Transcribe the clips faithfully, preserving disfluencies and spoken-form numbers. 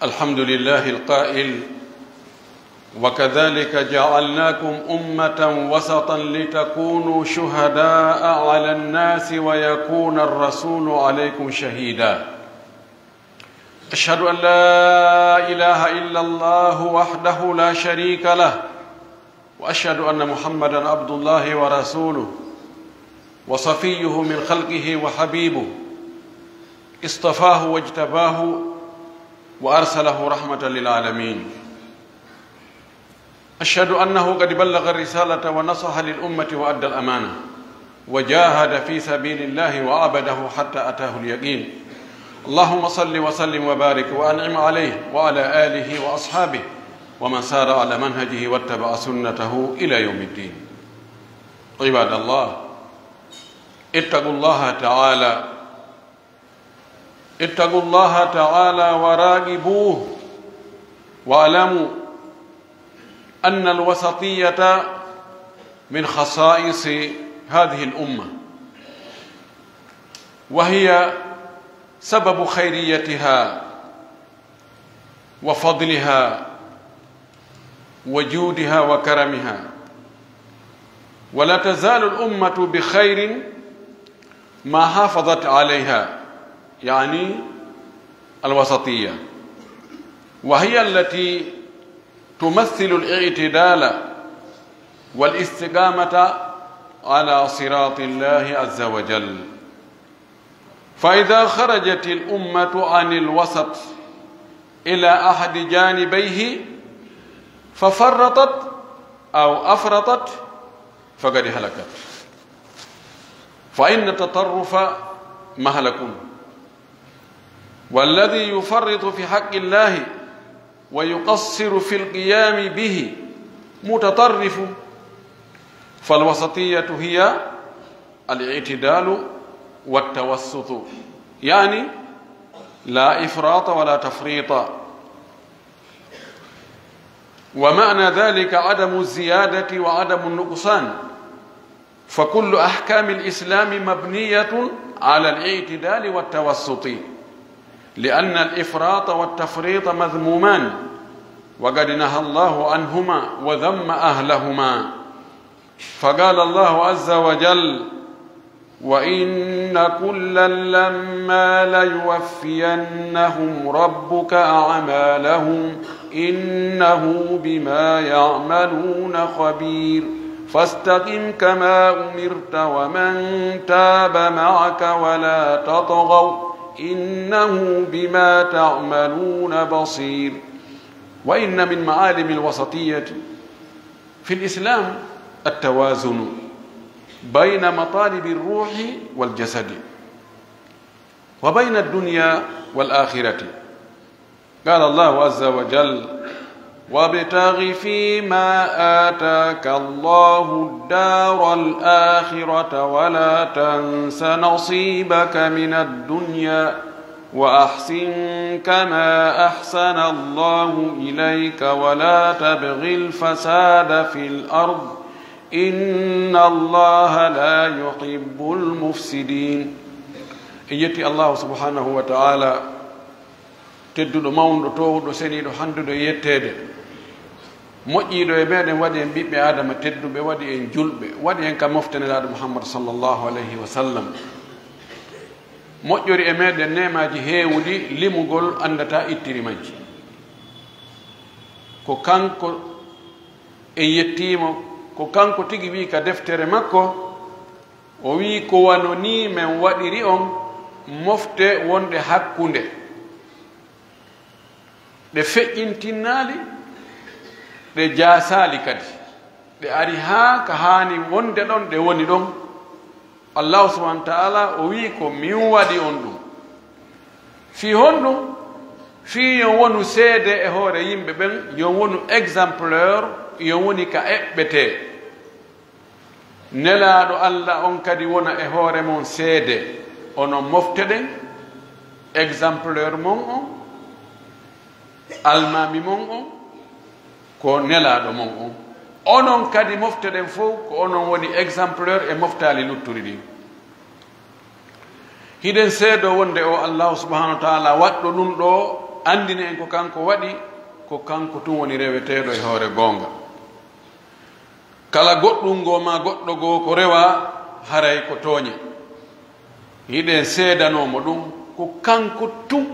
الحمد لله القائل: "وكذلك جعلناكم أمة وسطا لتكونوا شهداء على الناس ويكون الرسول عليكم شهيدا". أشهد أن لا إله إلا الله وحده لا شريك له، وأشهد أن محمدا عبد الله ورسوله، وصفيه من خلقه وحبيبه، اصطفاه واجتباه وأرسله رحمة للعالمين. أشهد أنه قد بلغ الرسالة ونصح للأمة وأدى الأمانة وجاهد في سبيل الله وعبده حتى أتاه اليقين. اللهم صل وسلم وبارك وأنعم عليه وعلى آله وأصحابه ومن سار على منهجه واتبع سنته إلى يوم الدين. عباد الله، اتقوا الله تعالى، اتقوا الله تعالى وراقبوه، واعلموا أن الوسطية من خصائص هذه الأمة، وهي سبب خيريتها وفضلها وجودها وكرمها، ولا تزال الأمة بخير ما حافظت عليها، يعني الوسطية، وهي التي تمثل الاعتدال والاستقامة على صراط الله عز وجل. فإذا خرجت الأمة عن الوسط إلى أحد جانبيه ففرطت أو أفرطت فقد هلكت، فإن التطرف مهلك، والذي يفرط في حق الله ويقصر في القيام به متطرف. فالوسطية هي الاعتدال والتوسط، يعني لا إفراط ولا تفريط. ومعنى ذلك عدم الزيادة وعدم النقصان، فكل أحكام الإسلام مبنية على الاعتدال والتوسط، لأن الإفراط والتفريط مذمومان، وقد نهى الله عنهما وذم أهلهما. فقال الله عز وجل: "وإن كلا لما ليوفينهم ربك أعمالهم إنه بما يعملون خبير. فاستقم كما أمرت ومن تاب معك ولا تطغوا إنه بما تعملون بصير". وإن من معالم الوسطية في الإسلام التوازن بين مطالب الروح والجسد وبين الدنيا والآخرة. قال الله عز وجل: "وابتغ فيما آتاك الله الدار الآخرة ولا تنس نصيبك من الدنيا وأحسن كما أحسن الله إليك ولا تبغ الفساد في الأرض إن الله لا يحب المفسدين". En yetti Allahu subhanahu wa ta'ala, tedduɗo, mawnuɗo, toowuɗo, seniiɗo, handuɗo e yetteede, moƴƴiiɗo e meɗen, waɗi en ɓiɓɓe Aadama tedduɓe, waɗi en julɓe, waɗi en ka mofte Nelaaɗo Muhammad sallallahu alayhi wa sallam. Moƴƴori e meɗen neemaaji heewuɗi, limugol anndataa ittiri majji. Ko kanko en yettiimo, ko kanko tigi wi'i ka deftere makko, o wi'i, "Ko wano nii men waɗiri on mofte wonɗe hakkunde." Ɗe feƴƴintinnaali, ɗe jaasaali kadi. Ɗe ari haa ka haani wonde ɗon, ɗe woni ɗon. Allahu subhanahu wa ta'ala o wi'i, "Ko min waɗi on ɗum." Fii honɗum? Fii yo on wonu seede e hoore yimɓe ɓen, yo on wonu exemplaire, yo on woni ka eɓɓetee. Nelaaɗo Alla on kadi wona e hoore mon seede, onon mofte ɗen, exemplaire mon on, almaami mon on, ko Nelaaɗo mon on. Onon kadi mofte ɗen fow, ko onon woni exemplaire e moftaali lutturi ɗin. Hiɗen seedoo wonde o Allahu subhanahu wa ta'ala waɗɗo ɗum ɗoo Anndini en ko kanko waɗi, ko kanko tun woni reweteeɗo e hoore goonga. Kala goɗɗun goo maa goɗɗo goo ko rewaa, haray ko tooɲe. Hiɗen seedanoo mo ɗun, ko kanko tun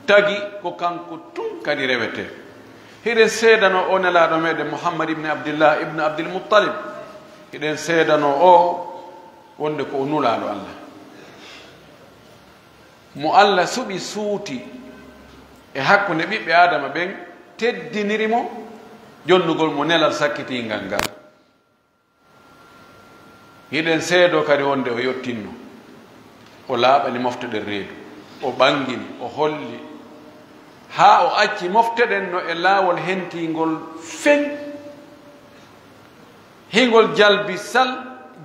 tagi, ko kanko tun kadi rewetee. Hiɗen seedanoo oo Nelaaɗo meɗen Muhammad ibn Abdillah ibn Abdil Muttalib. Hiɗen seedanoo oo wonde ko o Nulaaɗo Allah. Mo Allah suɓi suuti e hakkunde ɓiɓɓe Aadama ɓen, teddiniri mo jonnugol mo nelal sakkitiingal ngal. Hiɗen seedoo kadi wonde o yottinno, o laaɓani mofte ɗen reedu, o ɓangini, o holli, haa o acci mofte ɗen no e laawol hentiingol feŋ. Hingol jalbi sal,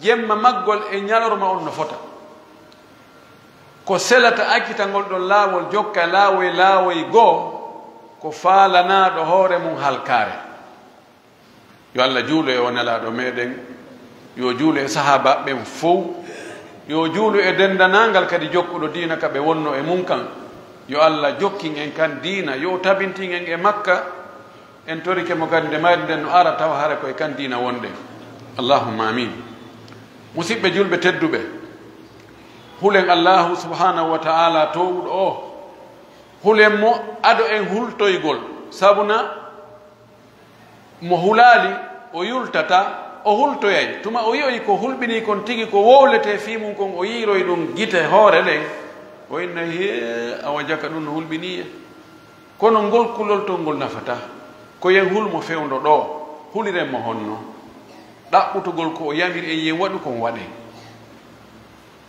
jemma maggol e ɲalorma on no fota. Ko selata accitagol ɗon laawol jokka laawoy laawoy goo, ko faalanaaɗo hoore mun halkaare. Yo Allah juulu e o Nelaaɗo meɗen, yo juulu e sahaabaaɓe ɓen fow, yo juulu e denndaangal kadi jokkuɗo diina ka ɓe wonno e mun kan. Yo Allah jokkin en kan diina, yo o tabintin en e makka. En torike mo kadi nde mayre nden no ara tawa hara ko e kan diina wonɗen. Allahumma amin. Musiɓɓe julɓe tedduɓe, hulen Allahu subhanahu wa ta'ala toowuɗo o. Hulen mo ado en hultoygol, sabuna mo hulaali, o yultata, o hultoyay. Tuma o yi'oyi ko hulɓinii kon tigi ko wowletee fii mun kon, o yiiroyi ɗun gite hoore nden, o innay, "Hee, awa jaka ɗun no hulɓinii e." Kono ngol kulol ton ngol nafataa. Ko yen hul mo fewndo ɗoo, huliren mo honno. Ɗaɓɓutugol ko o yamiri en yen waɗu kon waɗen.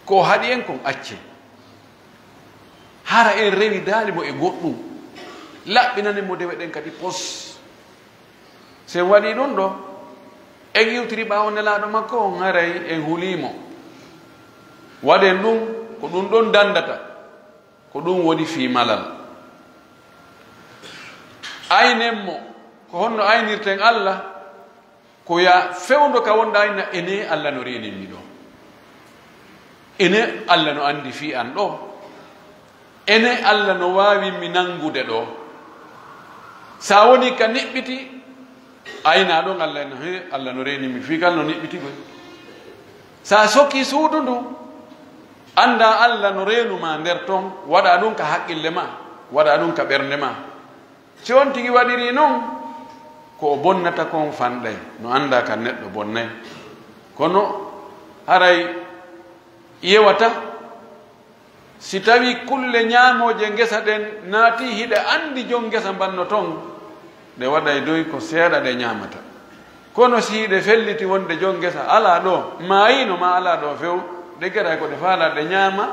Ko o haɗi en kon accen. Hara en rewidaali mo e goɗɗun, laɓɓinanen mo dewe ɗen kadi pos. Si en waɗii ɗun ɗoo, en iwtiri ɓaawo Nelaaɗo makko on, haray en hulii mo. Waɗen ɗun, ko ɗun ɗon danndata, ko ɗun woni fii malal. Aynen mo, ko honno aynirten Allah? Ko ya fewndo ka wonɗaa inna, enee, Alla no reenin mi ɗoo. Enee, Alla no anndi fii an ɗoo. Enee, Alla no waawi mi nanngude ɗoo. Sa woni ka niɓɓiti, aynaa ɗon Alla inna, hee, Alla no reenin mi fii kal no niɓɓiti koy. Sa sokii suudu ndu, anndaa Alla no reenu maa nder ton, waɗaa ɗun ka haqqille maa, waɗaa ɗun ka ɓernde maa. Si on tigi waɗirii non, ko o bonnata kon fanɗay, no anndaa kan neɗɗo bonnay. Kono haray yewata, si tawii kulle ɲaamooje ngesa ɗen naatii, hiɗe anndi jon ngesa mban no ton, ɗe waɗay doy ko seeɗa ɗe ɲaamata. Kono si hiɗe felliti wonde jon ngesa alaa ɗoo, maayiino maa alaa ɗoo few, ɗe geray ko ɗe faalaa ɗe ɲaama,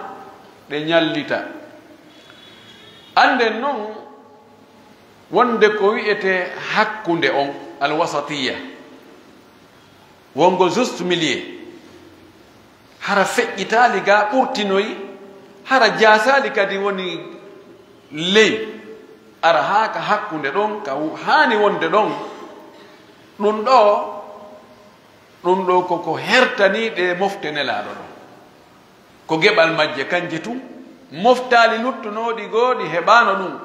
ɗe ɲallita. Annden non, wonde ko wi'etee hakkunde on, alwasatiyya, wongo juste milieu, hara feƴƴitaali gaa ɓurtinoyi, hara jaasaali kadi woni ley, ara haa ka hakkunde ɗon, ka wu-, haani wonde ɗon. Ɗun ɗoo, ɗun ɗoo ko ko hertanii ɗee mofte Nelaaɗo ɗon. Ko geɓal majje kanje tun, moftaali luttunooɗi goo ɗi heɓaano ɗun.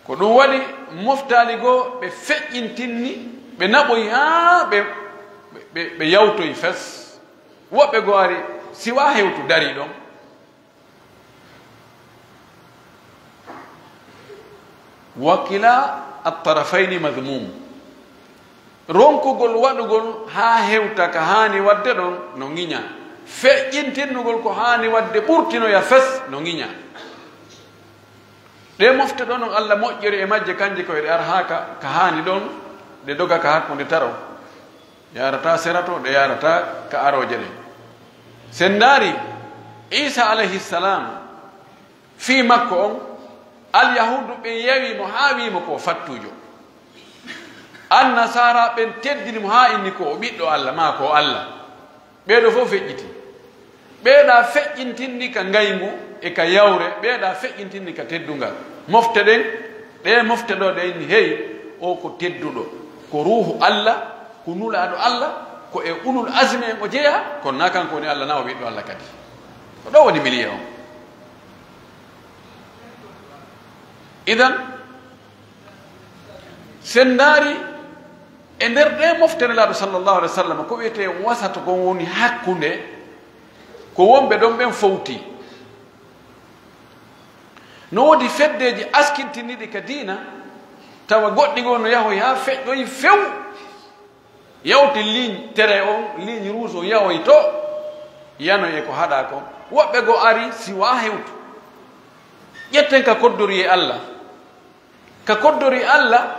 Ko ɗun waɗi moftaali goo ɓe feƴƴintinni, ɓe naɓoyi haa ɓe, ɓe, ɓe yawtoyi fes. Woɓɓe goo ari siwaa hewtu darii ɗon. Wa kilaa at-tarafayni madhmuum. Ronkugol waɗugol haa hewta ka haani waɗde ɗon no ŋiɲaa. Feƴƴintinnugol ko haani waɗde ɓurtinoya fes no ŋiɲaa. Ɗee mofte ɗoo non Alla moƴƴori e majje, kanje ko eɗe ara haa ka, ka haani ɗon, ɗe doga ka hakkunde taro. Yaarataa sera to, ɗe yaarataa ka arooje ɗen. Si en ndaarii Iisaa alayhi salaam, fii makko on, Alyahuudu ɓen yewi mo haa wii mo ko o fattuujo. Annasaara ɓen teddini mo haa inni ko o ɓiɗɗo Alla, maa ko o Alla. Ɓee ɗoo fow feƴƴiti. Ɓee ɗaa feƴƴintinni ka ngayngu e ka yawre, ɓee ɗaa feƴƴintinni ka teddungal. Mofte ɗen, ɗee mofte ɗoo ɗe inni, hey, o ko tedduɗo, ko ruuhu Alla, ko nulaaɗo Alla, ko e ulul azmi en o jeyaa, kono naa kanko woni Alla, naa o ɓiɗɗo Alla kadi. Ko ɗoo woni milieu on. Idan, sen ndaari e nder ɗee mofte Nelaaɗo sallallahu alaihi wasallam, ko wi'etee wasatu kon woni hakkunde, ko wonɓe ɗon ɓen fowti. No woodi feddeeji askintiniiɗi ka diina, tawa goɗɗi goo no yahoy haa feƴƴoy few, yawti ligne tere on, ligne rouge on yahoy to, yanoy e ko haɗaa kon. Woɓɓe goo ari siwaa hewtu. Ƴetten ka koddoriyee Alla. Ka koddori Alla,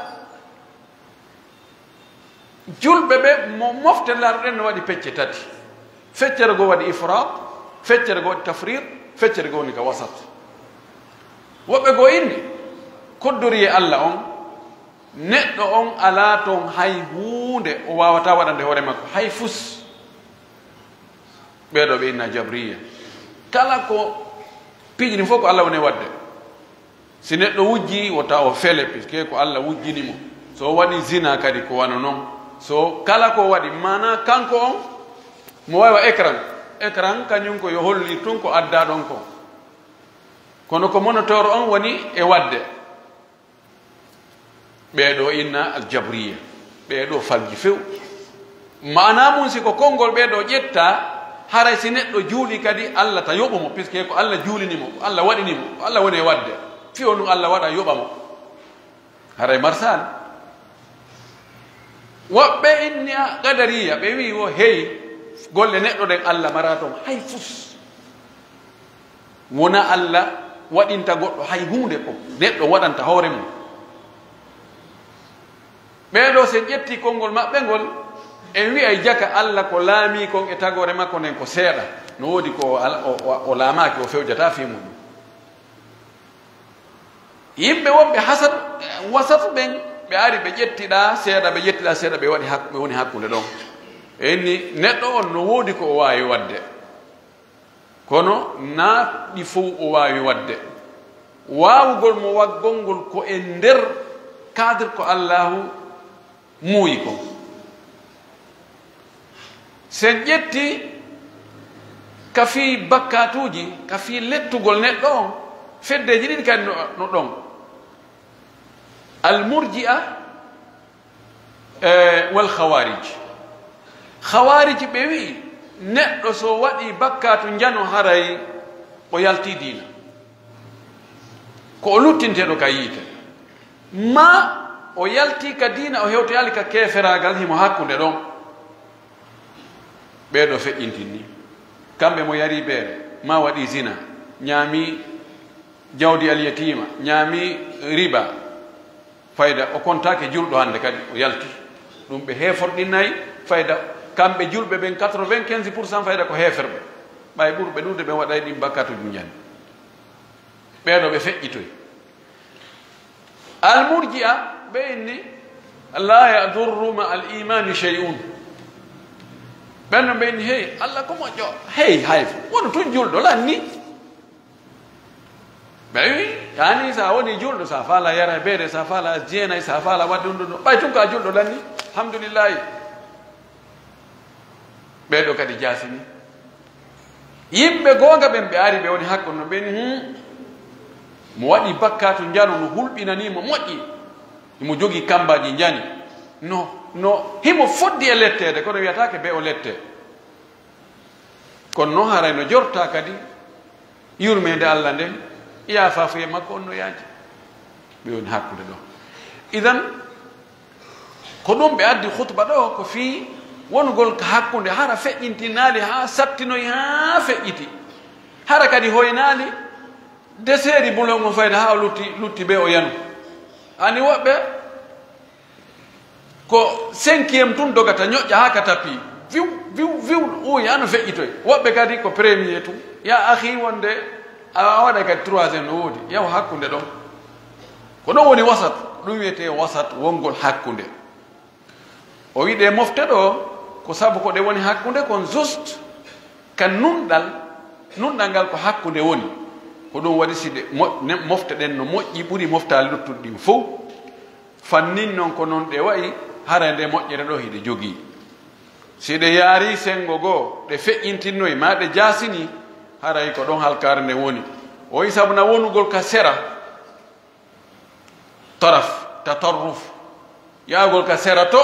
julɓe ɓe mo mofte laarɗen no waɗi pecce tati. Feccere goo waɗi ifraat, feccere goo waɗi tafriit, feccere goo woni ka wasat. Woɓɓe goo inni, koddoriyee Alla on, neɗɗo on alaa ton hay huunde o waawataa waɗande hoore makko, hay fus. Ɓee ɗoo ɓe inna jabriya. Kala ko piiji ɗin fof ko Alla woni e waɗde. Si neɗɗo wujjii, wota o fele, puisque ko Alla wujjini mo. So o waɗi zina kadi, ko wano non. So kala ko o waɗi, maanaa kanko on, mo wawi wa écran. Écran kañum ko yo hollir tun ko addaa ɗon kon. Kono ko moniteur on woni e waɗde. Ɓee ɗoo inna aljabriya. Ɓee ɗoo falji few. Maanaa mun, si ko konngol ɓee ɗoo ƴettaa, haray si neɗɗo juuli kadi, Alla ta yoɓu mo, puisque ko Alla juulini mo, ko Alla waɗini mo, ko Alla woni e waɗde. Fii on ɗum Alla waɗa yoɓa mo. Haray marsaali. Woɓɓe inni a qadariya, ɓe wi'i wo hey, golle neɗɗo ɗen Alla maraa ton hay fus. Wona Alla waɗinta goɗɗo hay huunde, ko neɗɗo waɗanta hoore mum. Ɓee ɗoo, si en ƴettii konngol maɓɓe ngol, en wi'ay jaka Alla ko laamii kon e tagoore makko nden ko seeɗa. No woodi ko o al-, o, o, o laamaaki, o fewjataa fii muɗum. Yimɓe wonɓe hasad-, wasatu ɓen, ɓe ari ɓe ƴettiɗaa seeɗa, ɓe ƴettiɗaa seeɗa, ɓe waɗi hak-, ɓe woni hakkunde ɗon. Ɓe inni neɗɗo on no woodi ko o waawi waɗde. Kono naa ɗi fow o waawi waɗde. Waawugol mo waggol ngol ko e nder cadre ko Allaahu muuyi kon. Si en ƴetti ka fii bakkaatuuji, ka fii lettugol neɗɗo on, feddeeji ɗiɗi kadi no, no ɗon. Al-Murji'a, e, wal Khawarij. Khawarij ɓe wi'i, neɗɗo so waɗi bakkaatu njano haray o yalti diina. Ko o luttinteeɗo ka yiite. Maa o yalti ka diina, o hewtoyaali ka keeferaagal, himo hakkunde ɗon. Ɓee ɗoo feƴƴintinni. Kamɓe mo yari beere, maa waɗi zina, ñaami jawdi alyatiima, ñaami riba, fayda o kontaake julɗo hannde kadi, o yalti. Ɗum ɓe heeforɗinay fayda, kamɓe julɓe ɓen quatre-vingt-quinze pour cent fayda ko heeferɓe. Ɓay ɓurɓe ɗuuɗude ɓen waɗay ɗin bakkatuuji njani. Ɓee ɗoo ɓe feƴƴitoy. Almurji'a ɓe inni, "La yadurru ma al imani shay'un." Ɓen no ɓe inni, "Hey, Alla ko moƴƴo, hey, hay, wonu tun julɗo lanni." Ɓe wi, yani sa woni julɗo, sa faala yara beere, sa faala jeenay, sa faala wadde ɗum ɗum, ɓay tun ko a julɗo lanni, alhamdulillahi. Ɓee ɗoo kadi jaasini. Yimɓe goonga ɓen, ɓe ari, ɓe woni hakkunde, ɓen, hmm, mo waɗi bakkaatu njano, no hulɓinanii mo moƴƴi, himo jogii kambaaji njani, no, no himo foddi e letteede, kono wiyataake be o lette. Kono non haray no jortaa kadi yurmeende Alla nden, yaafaafuye makko on no yaaji. Ɓe woni hakkunde ɗoo. Idan, ko ɗum ɓe addi khutba ɗoo, ko fii wonugol ka hakkunde, hara feƴƴintinaali haa sattinoyi, haa feƴƴiti. Hara kadi hoynaali, deseeri bulon on fayda haa o lutti, lutti be o yanu. Ani woɓɓe, ko cinquième tun dogata, ñoƴƴa haa ka tapi. Viw, viw, viw, uuya no feƴƴitoy. Woɓɓe kadi ko premier tun. Ya akhi, wonde a waɗa kadi troisième no woodi. Yahu hakkunde ɗon. Ko ɗon woni wasat. Ɗum wiyetee wasat, wongol hakkunde. O wi'i ɗe mofte ɗoo, ko sabu ko ɗe woni hakkunde kon juste ka nunɗal, nunɗal ngal ko hakkunde woni. Ko ɗum waɗi si ɗe mo-, ne-, mofte ɗen no moƴƴi ɓuri moftaali luttuɗi ɗin fow. Fannin non ko non ɗe wa'i, haray nde moƴƴere ɗoo hiɗe jogii. Si ɗe yaarii senngo goo, ɗe feƴƴintinnoyi, maa ɗe jaasinii, haray ko ɗon halkaare nden woni. O wi'i sabu na wonugol ka sera, Taraf, tatarruf, yaagol ka sera to,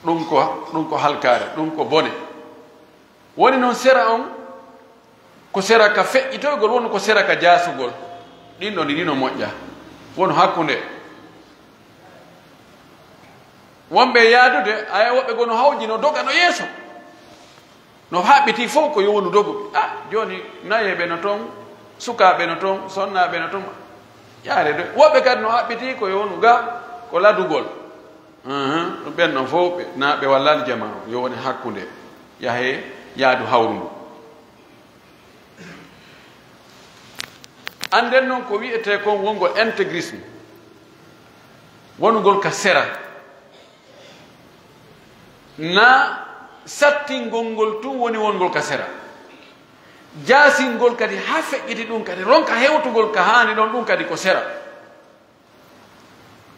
ɗum ko, ɗum ko halkaare, ɗum ko bone. Woni non sera on, ko sera ka feƴƴitoygol, wonu ko sera ka jaasugol. Ɗin ɗon ɗiɗi no moƴƴa. Wonu hakkunde. Wonɓe e yaadude, aya woɓɓe goo no hawji, no doga, no yeeso. No haɓɓitii fow ko yo wonu doguɓe. Ah, jooni nayeeɓe no ton, sukaaɓe no ton, sonnaaɓe no ton. Yaare de. Woɓɓe kadi no haɓɓitii ko yo wonu ga, ko ladugol. Ahan, ɗum ɓen non fow ɓe, na ɓe wallaali jamaa on. Yo woni hakkunde. Yahee yaadu hawru ndu. Annden non ko wi'etee kon wongol intégrisme, wonugol ka sera, na sattingol ngol tun woni wongol ka sera, jaasingol kadi haa feƴƴiti ɗun kadi, ronka hewtugol ka haani ɗon, ɗun kadi ko sera.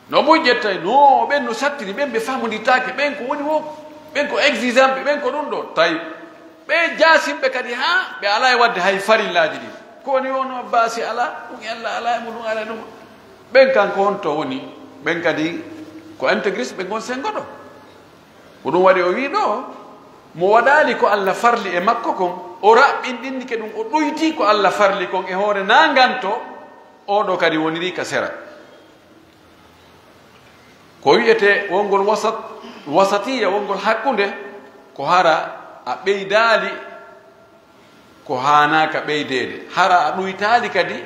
No moy ƴettay, no, ɓen no sattiri, ɓen ɓe famondirtaake, ɓen ko woni woo, ɓen ko exigeant ɓe, ɓen ko ɗun ɗoo. Tawi ɓe jaasimɓe kadi, haa ɓe alaa e waɗde hay farillaaji ɗin. Ko woni woo no baasi alaa, ɗun ella alaa e mun, ɗun alaa e ɗun. Ɓen kan ko honto woni? Ɓen kadi ko intégristes, ɓe ngon senngo ɗoo. Ko ɗun waɗi o wi'i ɗoo, mo waɗaali ko Alla farli e makko kon, o raɓɓinɗinnike ɗun, o ɗuytii ko Alla farli kon e hoore naanganto, oo ɗoo kadi woniri ka sera. Ko wi'etee wongol wasat, wasatiyya, wongol hakkunde, ko hara a ɓeydaali ko haanaaka ɓeydeede, hara a ɗuytaali kadi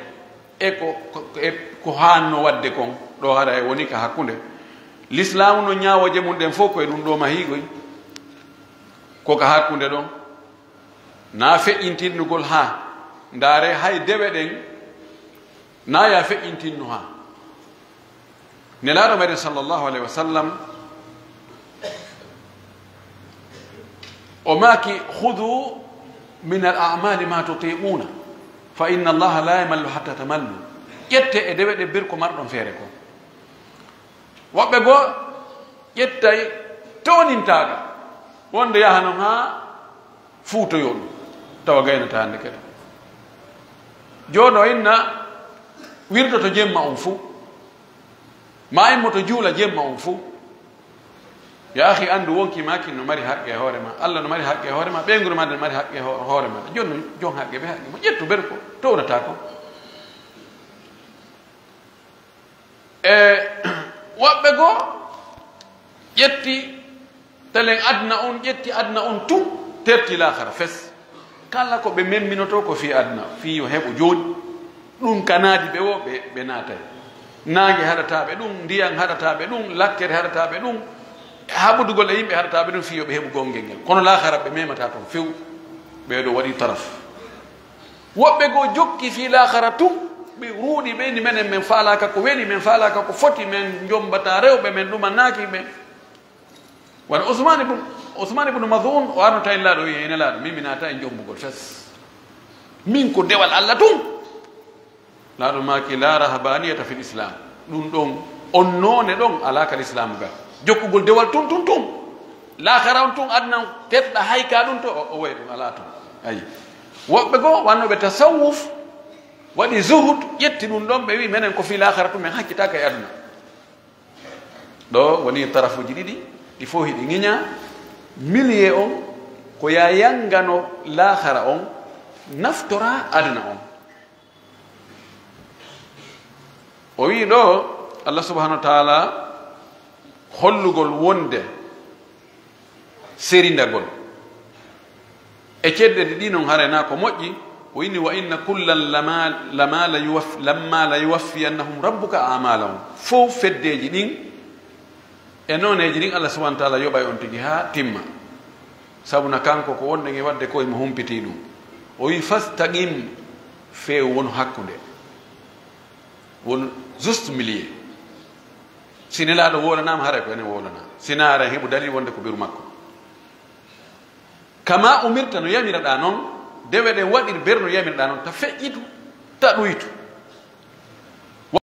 e ko, ko, e ko haannoo waɗde kon, ɗoo hara e woni ka hakkunde. Lislaamu no ñaawooje mun ɗen fow ko e ɗun ɗoo mahiigoy, ko ka hakkunde ɗon. Naa feƴƴintinnugol haa, ndaaree hay dewe ɗen, naa yo a feƴƴintinnu haa. Nelaaɗo meɗen sallallahu alayhi wa sallam, o maaki, "Khudu min al a'mali ma tutiquna, fa inna Allaha la yamallu hatta tamallu." Ƴette e dewe ɗe bir ko marɗon feere kon. Woɓɓe goo ƴettay toonintaaɗo, wonde yaha non haa fuutoyoo ɗum, tawa gaynataa hannde kadi. Jooni o inna wirdoto jemma on fuu, maa immoto juula jemma on fuu. Ya akhi, anndu wonki maa kin no mari haqqe e hoore maa, Alla no mari haqqe e hoore maa, ɓeynguure maa nden no mari haqqe e ho-, hoore maa. Jooni non, jon haqqe ɓe haqqe mo ƴettu ber ko townataa kon. E woɓɓe goo ƴetti telen aduna on, ƴetti aduna on tun, terti laakara fes. Kala ko ɓe memminotoo ko fii aduna, fii yo heɓo jooni. Ɗun ka naadi ɓe woo, ɓe, ɓe naatay. Naange haɗataa ɓe ɗun, ndiyan haɗataa ɓe ɗun, lakkere haɗataa ɓe ɗun, haɓodugol e yimɓe haɗataa ɓe ɗun, fii yo ɓe heɓu gongel ngel. Kono laakara ɓe memataa ton few. Ɓee ɗoo waɗii taraf. Woɓɓe goo jokki fii laakara tun, ɓe ruuɗi, ɓe inni, "Menen, men faalaaka ko weli, men faalaaka ko foti, men jombataa rewɓe, men ɗumanaaki ɓe." Wano Usmaan ibn, Usmaan ibn Maz'un, o arno tawi Nelaaɗo, o wi'i, "Ee Nelaaɗo, min mi naata e jombugol fes. Min ko dewal Alla tun." Nelaaɗo maaki, "La rahabaniyata fil Islam." Ɗun ɗon, on noone ɗon alaa ka Lislaamu ga. Jokkugol dewal tun, tun, tun. Laakara on tun, aduna on, teɗɗa hay ka ɗun to, o, o wayi ɗun alaa ton. Ayi. Woɓɓe goo, wannooɓe tasawuf, waɗi zuhud, ƴetti ɗun ɗon, ɓe wi'i, "Menen ko fii laakara tun, men hakkitaaka e aduna." Ɗoo woni tarafuuji ɗiɗi, ɗi fow hiɗi ŋiñaa. Milieu on, ko yaa yanngano laakara on, naftora aduna on. O wi'i ɗoo, Allah subhanahu wa ta'ala hollugol wonde serindagol e cedde ɗe ɗi non haray naa ko moƴƴi, o inni, "Wa inna kullan lama, lama la yuwaf-, lamma la yuwaffiyannahum rabbuka a'malahum." Fow feddeeji ɗin e nooneeji ɗin Allah subhanahu wa ta'ala yoɓay on tigi haa timma. Sabu na kanko ko wonɗen e waɗde ko himo humpitii ɗum. O wi'i, "Fastaqim," feew wonu hakkunde. Wonu juste milieu. Si Nelaaɗo wowlanaama, haray ko enen wowlanaa. Si naa aray heɓu dalil wonde ko beru makko. Kama umirta, no yamiraɗaa non, dewe ɗen waɗir ber no yamiraɗaa non, ta feƴƴitu, ta ɗuytu.